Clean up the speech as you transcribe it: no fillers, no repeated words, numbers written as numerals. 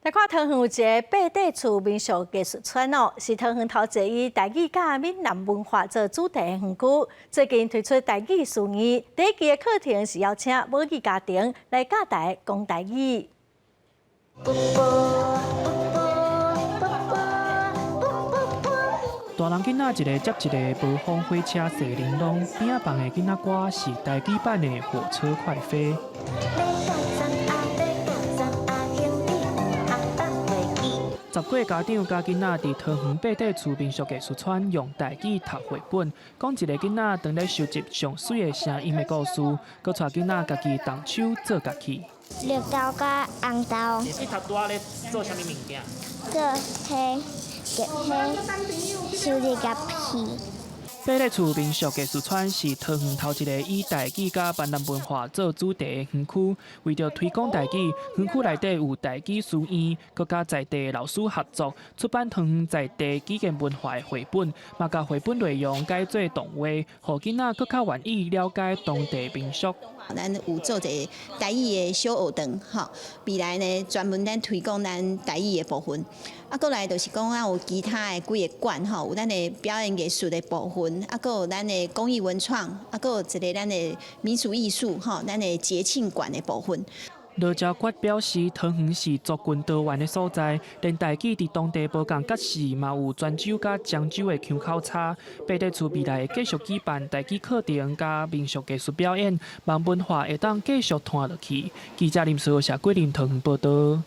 來看桃園有一个八塊厝民俗藝術村哦，是桃園頭一个以台語佮閩南文化做主題的園區。最近推出台語書院，第一期的課程是邀請母語家庭來教大家講台語。大人囡仔一个接一个，暴風火車踅玲瑯，邊仔放的囡仔歌是台語版的《火車快飛》。10個家長佮囡仔佇桃園八塊厝民俗藝術村用台語讀繪本，講一个囡仔當咧收集上媠的聲音的故事，閣帶囡仔家己動手做樂器。綠豆佮紅豆。你頭拄仔咧做啥物物件？做彼彼收集樂器。八塊厝民俗藝術村是桃園頭一个以台語佮閩南文化做主題的園區。為著推廣台語，園區內底有台語書院，閣佮在地老師合作出版桃園在地語言文化的繪本，嘛共繪本內容改做動畫，予囡仔閣較願意了解當地民俗。咱有做一个台語的小學堂，吼，未來呢專門咱推廣咱台語的部分。啊，閣來就是講啊，有其他的幾个館，吼，有咱的表演藝術的部分，啊，閣有咱的工藝文創，啊，閣有一个咱的民俗藝術，吼，咱的節慶館的部分。羅昭決表示，桃園是族群多元的所在，連台語佇當地無仝角勢，嘛有泉州佮漳州的腔口差。八塊厝未來會繼續舉辦台語課程佮民俗藝術表演，望文化會當繼續傳落去。記者林思豪、謝桂林桃園報導。